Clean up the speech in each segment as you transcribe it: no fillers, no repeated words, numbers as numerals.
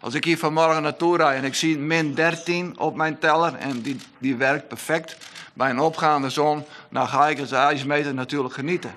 Als ik hier vanmorgen naartoe rijd en ik zie min 13 op mijn teller en die werkt perfect bij een opgaande zon, dan ga ik als ijsmeter natuurlijk genieten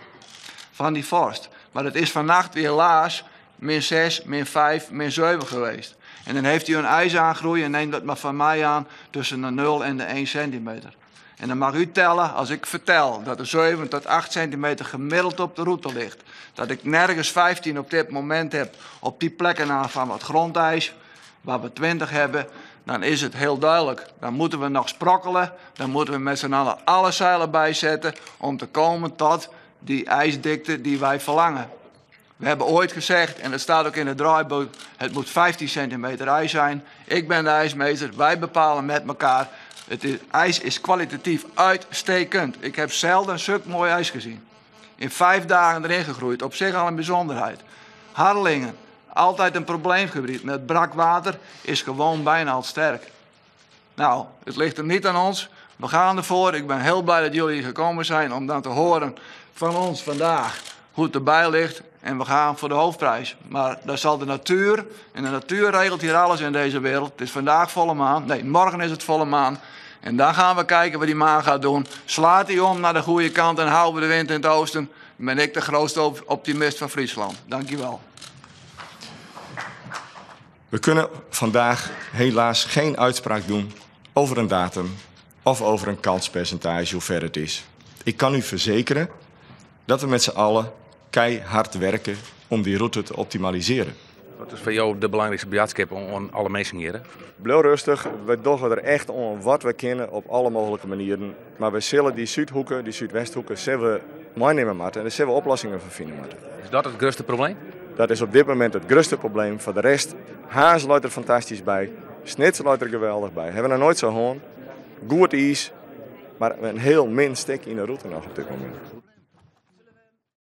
van die vorst. Maar het is vannacht weer helaas min 6, min 5, min 7 geweest. En dan heeft u een ijsaangroei en neem dat maar van mij aan tussen de 0 en de 1 centimeter. En dan mag u tellen, als ik vertel dat er 7 tot 8 centimeter gemiddeld op de route ligt. Dat ik nergens 15 op dit moment heb op die plekken aan van wat grondijs, waar we 20 hebben, dan is het heel duidelijk. Dan moeten we nog sprokkelen, dan moeten we met z'n allen alle zeilen bijzetten om te komen tot die ijsdikte die wij verlangen. We hebben ooit gezegd, en dat staat ook in het draaiboek, het moet 15 centimeter ijs zijn. Ik ben de ijsmeester, wij bepalen met elkaar. Het ijs is kwalitatief uitstekend. Ik heb zelden zulk mooi ijs gezien. In 5 dagen erin gegroeid, op zich al een bijzonderheid. Harlingen, altijd een probleemgebied. Met brak water is gewoon bijna al sterk. Het ligt er niet aan ons. We gaan ervoor. Ik ben heel blij dat jullie hier gekomen zijn om dan te horen van ons vandaag hoe het erbij ligt. En we gaan voor de hoofdprijs. Maar daar zal de natuur, en de natuur regelt hier alles in deze wereld. Het is vandaag volle maan. Nee, morgen is het volle maan. En dan gaan we kijken wat die maan gaat doen. Slaat hij om naar de goede kant en houden we de wind in het oosten. Dan ben ik de grootste optimist van Friesland. Dankjewel. We kunnen vandaag helaas geen uitspraak doen over een datum of over een kanspercentage, hoe ver het is. Ik kan u verzekeren dat we met z'n allen keihard werken om die route te optimaliseren. Wat is voor jou de belangrijkste boadskip om alle mensen hier? Hè? Blijf rustig, we doen er echt om wat we kennen op alle mogelijke manieren. Maar we zullen die Zuidhoeken, die Zuidwesthoeken, zullen we meenemen moeten en daar zullen we oplossingen voor vinden moeten. Is dat het grootste probleem? Dat is op dit moment het grootste probleem. Voor de rest, Harns loopt er fantastisch bij, Snits loopt er geweldig bij. Hebben we nog nooit zo gehoord. Goed ijs, maar een heel min stuk in de route nog op dit moment.